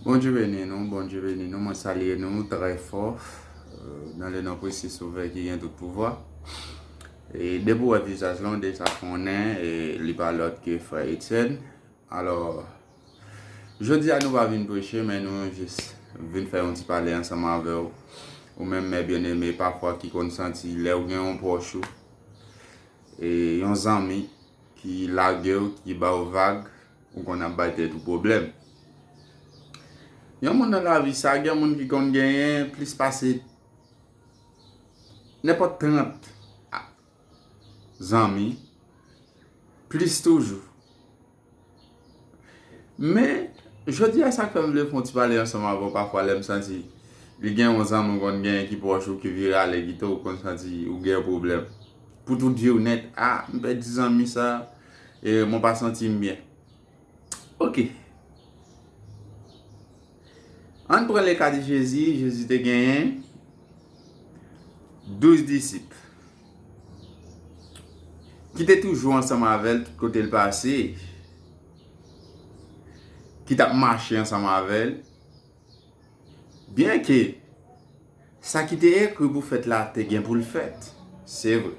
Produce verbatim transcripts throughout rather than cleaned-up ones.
Bondye beni nou, Bondye beni nou, mwen salye nou trè fò, euh, dans le nom précieux Sauveur ki gen tout pouvwa. E depi w wè vizaj lan, w deja konnen, e li pa lòt ke frè Etienne. Alò, jodi a nou pa vin preche, men nou jis vin fè yon ti pale ansanm avè w. Ou menm, mè byeneme, pafwa ki konn santi lè w gen yon pwòch ou, e yon zanmi ki lage w, ki ba w vag, ou konn ap bay tèt ou pwoblèm. Yon moun nan lavi sa, gen moun ki konn genyen plis pase nenpòt trant zanmi, plis toujou. Men, jodi a, sa k fè m vle fè yon ti pale ansanm avè w, pafwa lè m santi li gen yon zanmi w konn genyen ki pwòch ou, ki vire ale kite w, ou konn santi ou gen pwoblèm. Pou tout vi w nèt, a, m pèdi zanmi sa, e mwen pa santi m byen. Ok. Ann pran le ka de Jezi. Jezi te genyen douz disip ki te toujou ansanm avè l tout kote l pase, ki t ap mache ansanm avè l. Byenke sa ki te ekri pou fèt la te gen pou l fèt, se vre.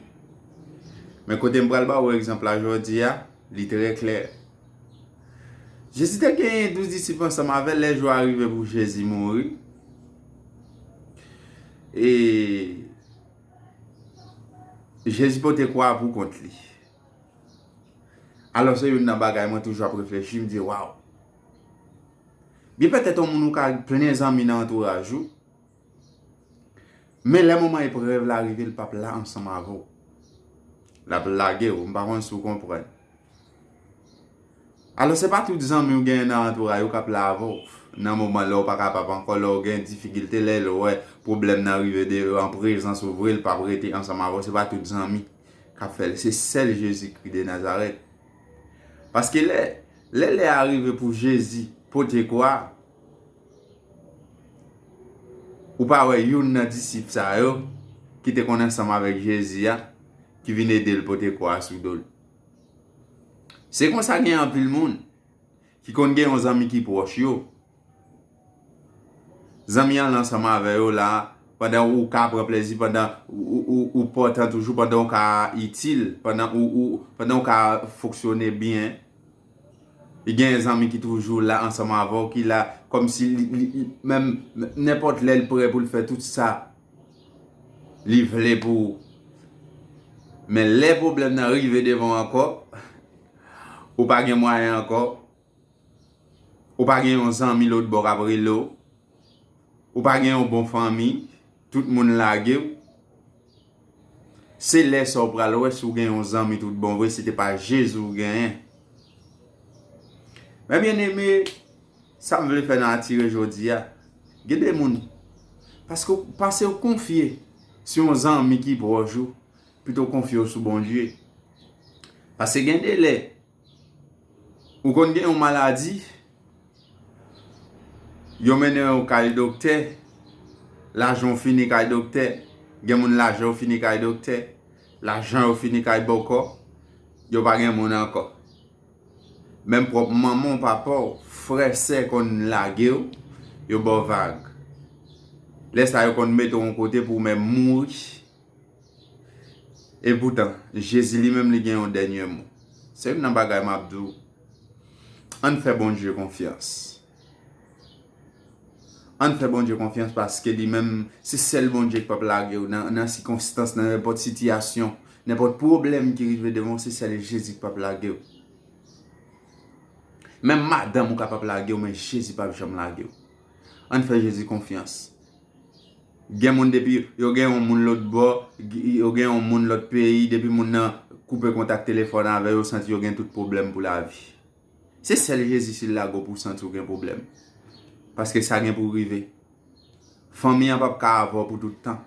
Men kote m pral ba w egzanp la jodi a, li trè klè. Jezi te genyen douz disip ansanm avè l lè jou a rive pou Jezi mouri. E Jezi pote kwa pou kont li. Alò, se youn nan bagay mwen toujou ap reflechi, m di, waw. Byen petèt yon moun ou ka plen zanmi nan antouraj ou, men lè moman eprèv la rive, l p ap la ansanm avè w. L ap lage w, m pa konn si w konprann. Alò, se pa tout zanmi w genyen nan antouraj ou k ap la avè w nan moman lè w pa kapab ankò, lè w gen difikilte, lè l wè pwoblèm nan rive de an prezans ou vre, l p ap rete ansanm avè w. Se pa tout zanmi k ap fè l. Se sèl Jezikri de Nazarèt. Paske lè, lè lè a rive pou Jezi pote kwa, ou pa wè youn nan disip sa yo ki te konn ansanm avèk Jezi a, ki vin ede l pote kwa a sou do l. Se konsa gen anpil moun ki konn gen yon zanmi ki pwòch yo. Zanmi an la ansanm avè yo la, pandan ou ka pran plezi, pandan ou, ou, ou, ou pòtan toujou, pandan ou ka itil, pandan ou, ou, pandan ou ka fonksyone byen. Li gen zanmi ki toujou la ansanm avè w, ki la kòmsi li, li, li, menm nenpòt lè l prè pou l fè tout sa li vle pou ou. Men lè pwoblèm nan rive devan w ankò, ou pa gen mwayen ankò, ou pa gen yon zanmi lòt bò k ap rele w, ou pa gen yon bon fanmi, tout moun lage w. Se lè sa w pral wè si w gen yon zanmi tout bon vre, si te pa Jezi w genyen. Men byeneme, sa m vle fè nan atire jodi a, gen de moun, paske w, pase w konfye sou yon zanmi ki pwòch ou, pito w konfye w sou Bondye. Paske gen de lè, ou konn gen yon maladi, yo mennen w kay doktè, lajan w fini kay doktè, gen moun lajan yo fini kay doktè, lajan yo fini kay bòkò, yo pa gen moun ankò. Menm pwòp manman w, papa w, frè, sè konn lage w, yo ba w vag. Lè sa yo konn mete w yon kote pou w menm mouri. Epoutan, Jezi li menm li gen yon dènye mo. Se youn nan bagay m ap di w. Ann fè Bondye konfyans. Ann fè Bondye konfyans paske li menm, se sèl Bondye k p ap lage w nan, nan sikonstans, nan nenpòt sitiyasyon, nenpòt pwoblèm ki rive devan w, se sèl Jezi k p ap lage w. Menm madanm ou ka p ap lage w, men Jezi p ap janm lage w. Ann fè Jezi konfyans. Gen moun depi yo gen yon moun lòt bò, yo gen yon moun lòt peyi, depi moun nan koupe kontak telefòn avè yo, santi yo gen tout pwoblèm pou lavi. Se sèl Jezi si l lage w pou w santi w gen pwoblèm. Paske sa gen pou rive. Fanmi an p ap ka avè w pou tout tan.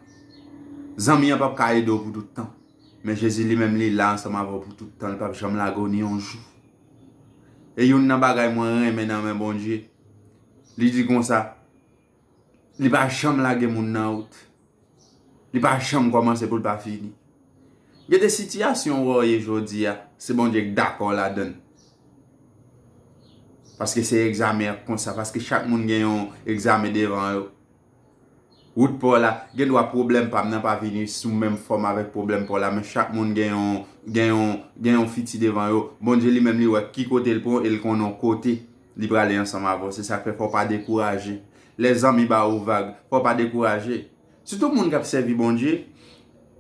Zanmi an p ap ka ede w pou tout tan. Men Jezi li menm li la ansanm avè w pou tout tan, li p ap janm lage w ni yon jou. E youn nan bagay mwen renmen nan men Bondye, li di konsa, li pa janm lage moun nan wout. Li pa janm kòmanse pou l pa fini. Gen de sitiyasyon w wè w ye jodi a, se Bondye k dakò ladan l. Paske se egzamen ak konsa, paske chak moun gen yon egzamen devan yo. Wout pa w la, gen dwa pwoblèm pa m nan pa vini sou menm fòm avèk pwoblèm pa w la, men chak moun gen yon, gen yon, gen yon fiti devan yo. Bondye li menm li wè ki kote l pran w e l konnen yon kote li prale ansanm avè w. Se sa k fè fò w pa dekouraje. Lè zanmi ba ou vag, fò w pa dekouraje. Sitou moun k ap sèvi Bondye,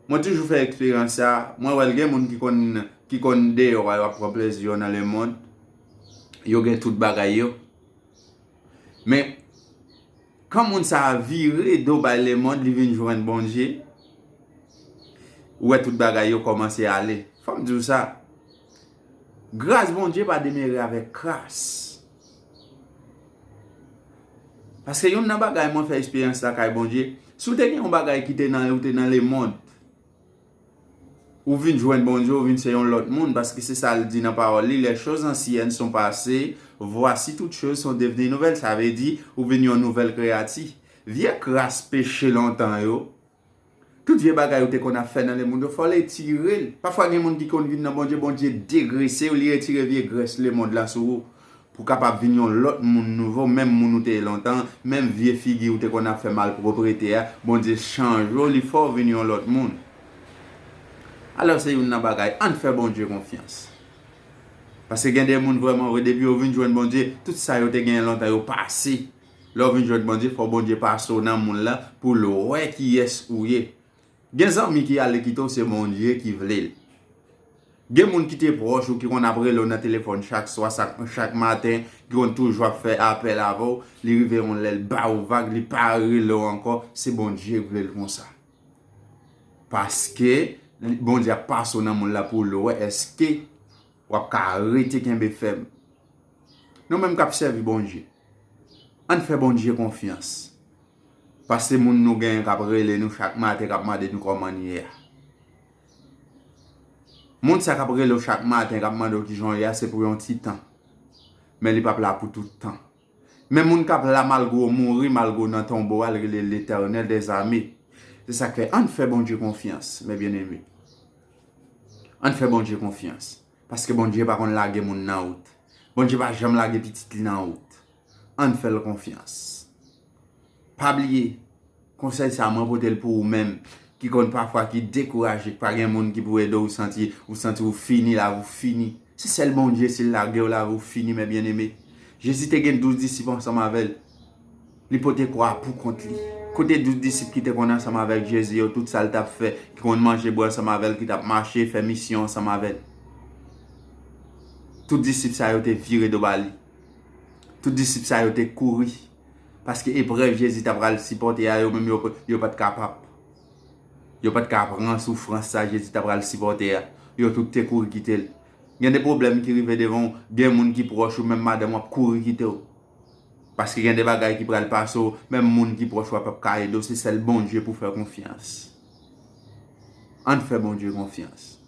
mwen toujou fè eksperyans sa, mwen wè l gen moun ki konn, ki konn deyò a, yo ap pran plezi yo nan lemonn, yo gen tout bagay yo. Men, kan moun sa a vire do bay lemonn, li vin jwenn Bondye, ou wè tout bagay yo kòmanse ale. Fò m di w sa, gras Bondye pa demere avèk kras. Paske youn nan bagay mwen fè eksperyans lakay Bondye, si w te gen yon bagay ki te nan, ou te nan lemonn, ou vin jwenn Bondye, ou vin se yon lòt moun, paske se sa l di nan pawòl li, les choses anciennes sont passées, voici toutes choses sont devenues nouvelles. Sa vle di, ou vin yon nouvèl kreyati. Vye kras peche lontan yo, tout vye bagay ou te konn ap fè nan lemonn yo, fò w retire l. Pafwa gen moun ki konn vin nan Bondye, Bondye degrese yo, li retire vye grès lemonn lan sou ou. Pou w kapab vin yon lòt moun nouvo, menm moun ou te ye lontan, menm vye figi ou te konn ap fè malpwoprete a, Bondye chanje w, li fè w vin yon lòt moun. Alò se youn nan bagay, ann fè Bondye konfyans. Paske gen de moun vrèman vre, depi yo vin jwenn Bondye, tout sa yo te genyen lontan yo pase. Lè w vin jwenn Bondye, fò Bondye pase w nan moun lan pou l wè kiyès ou ye. Gen zanmi ki ale kite w, se Bondye ki vle l. Gen moun ki te pwòch ou, ki konn ap rele w nan telefòn chak swa, chak, chak maten, ki konn toujou ap fè apèl avè w, li rive yon lè l ba ou vag, li pa rele w ankò, se Bondye k vle l konsa. Paske Bondye ap pase w nan moun la pou l wè èske w ap ka rete kenbe fèm. Nou menm k ap sèvi Bondye, ann fè Bondye konfyans. Paske moun nou genyen k ap rele nou chak maten, k ap mande nou kòman n ye a. Moun sa k ap rele w chak maten, k ap mande w kijan w ye a, se pou yon ti tan. Men li p ap la pou tout tan. Men moun k ap la malgre w mouri, malgre w nan tonbo a, l rele Letènèl dèzame. Se sa k fè, ann fè Bondye konfyans, mes bien-aimés. Ann fè Bondye konfyans. Paske Bondye pa konn lage moun nan wout. Bondye pa janm lage pitit li nan wout. Ann fè l konfyans. Pa bliye, konsèy sa a mwen pote l pou ou menm, ki konn pafwa ki dekouraje, ki pa gen moun ki pou ede w, ou santi, ou santi ou fini, lavi w fini. Se sèl Bondye, si l lage w, lavi w fini, mes bien-aimés. Jezi te gen douz disip ansanm avè l. Li pote kwa a pou kont li. Kote douz disip ki te konn ansanm avèk Jezi yo, tout sa l t ap fè, ki konn manje, bwè ansanm avè l, ki t ap mache, fè misyon ansanm avè l? Tout disip sa yo te vire do ba li. Tout disip sa yo te kouri. Paske eprèv Jezi ta pral sipòte a, yo menm yo, yo pa t kapab. Yo pa t ka pran soufrans sa Jezi ta pral sipòte a. Yo tout te kouri kite l. Gen de pwoblèm ki rive devan w, gen moun ki pwòch ou, menm madanm w ap kouri kite w. Paske gen de bagay ki pral pase w, menm moun ki pwòch ou a p ap ka ede w, se sèl Bondye pou fè konfyans. Ann fè Bondye konfyans.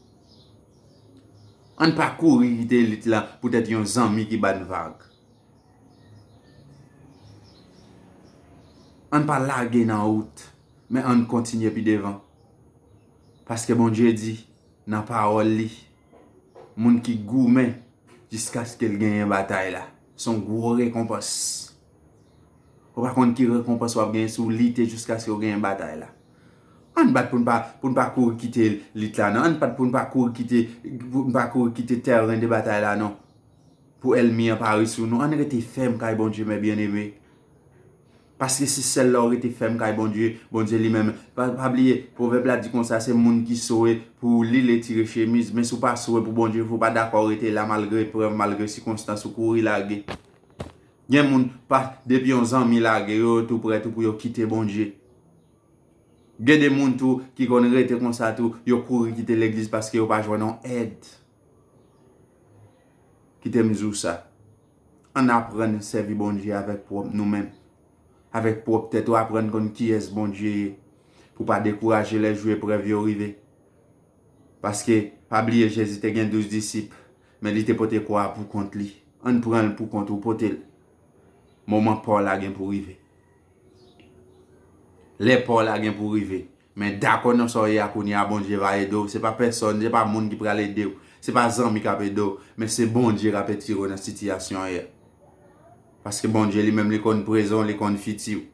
Ann pa kouri kite lit la poutèt yon zanmi ki ba n vag. Ann pa lage nan wout, men ann kontinye pi devan. Paske Bondye di nan pawòl li, moun ki goumen jiskaske l genyen batay la, se yon gwo rekonpans. Ou pa konn ki rekonpans w ap genyen si w lite jiskaske w genyen batay la. Ann bat pou n pa, pou n pa kouri kite lit la, non. Ann bat pou n pa kouri kite, pou n pa kouri kite tèren de batay la, non. Pou ènmi an pa ri sou nou. Ann rete fèm kay Bondye, mes bien-aimés. Paske se sèl lè w rete fèm kay Bondye, Bondye li menm. Pa, pa bliye, pwovèb la di konsa, se moun ki sove pou li retire chemiz. Men si w pa sove pou Bondye, si w pa dakò rete la malgre eprèv, malgre sikonstans, ou kouri lage. Gen moun, pa, depi yon zanmi lage yo, yo tou prè tou pou yo kite Bondye. Gen de moun tou ki konn rete konsa tou, yo kouri kite legliz paske yo pa jwenn yon èd. Kite m di w sa. Ann aprann sèvi Bondye avèk pwòp nou menm. Avèk pwòp tèt ou, aprann konn kiyès Bondye ye. Pou w pa dekouraje lè jou eprèv yo rive. Paske, pa bliye, Jezi te gen douz disip, men li te pote kwa a pou kont li. Ann pran l pou kont ou, pote l. Moman pa w la gen pou rive. Lè pa w la gen pou rive. Men dakò nan sa w ye a kounye a, Bondye va ede w. Se pa pèsòn, se pa moun ki pral ede w. Se pa zanmi k ap ede w, men se Bondye k ap etire w nan sitiyasyon w ye a. Paske Bondye li menm li konn prezan w, li konn fiti w.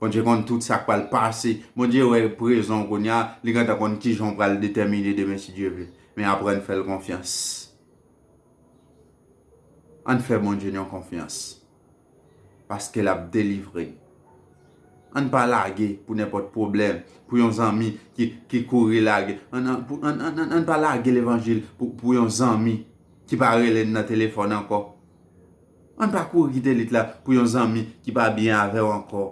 Bondye konn tout sa k pral pase. Bondye wè prezan w kounye a, li gentan konn kijan w pral detèmine demen si Dye vle. Men aprann fè l konfyans. Ann fè Bondye n yon konfyans. Paske l ap delivre n. Ann pa lage pou nenpòt pwoblèm, pou yon zanmi ki, ki kouri lage. Ann, ann, pou, ann, ann, ann, ann pa lage levanjil pou, pou yon zanmi ki pa rele n nan telefòn ankò. Ann pa kouri kite lit la pou yon zanmi ki pa byen avè w ankò.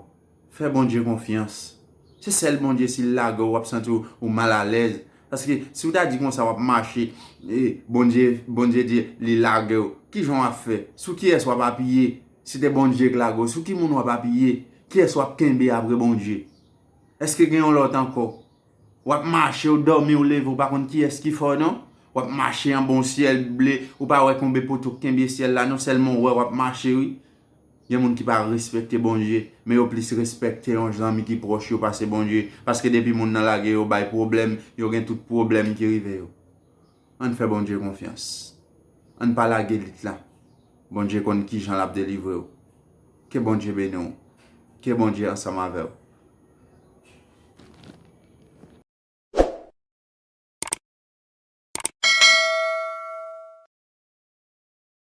Fè Bondye konfyans. Se sèl Bondye, si l lage w, w ap santi w, ou malalèz. Paske si w ta di konsa w ap mache, e, Bondye, Bondye di li lage w, kijan w ap fè? Sou kiyès w ap apiye? Si te Bondye k lage w, sou ki moun w ap apiye? Kiyès w ap kenbe apre Bondye? Èske gen yon lòt ankò? W ap mache, w dòmi, w leve, w pa konn kiyès ki fè w non. W ap mache anba yon syèl ble, ou pa wè konbe poto k kenbe syèl la non, sèlman w wè w ap mache wi. Gen moun ki pa respekte Bondye, men yo plis respekte yon zanmi ki pwòch yo pase Bondye. Paske depi moun nan lage yo bay pwoblèm, yo gen tout pwoblèm ki rive yo. Ann fè Bondye konfyans. Ann pa lage lit la. Bondye konn kijan l ap delivre w. Ke Bondye beni w. Ke Bondye ansanm avè w.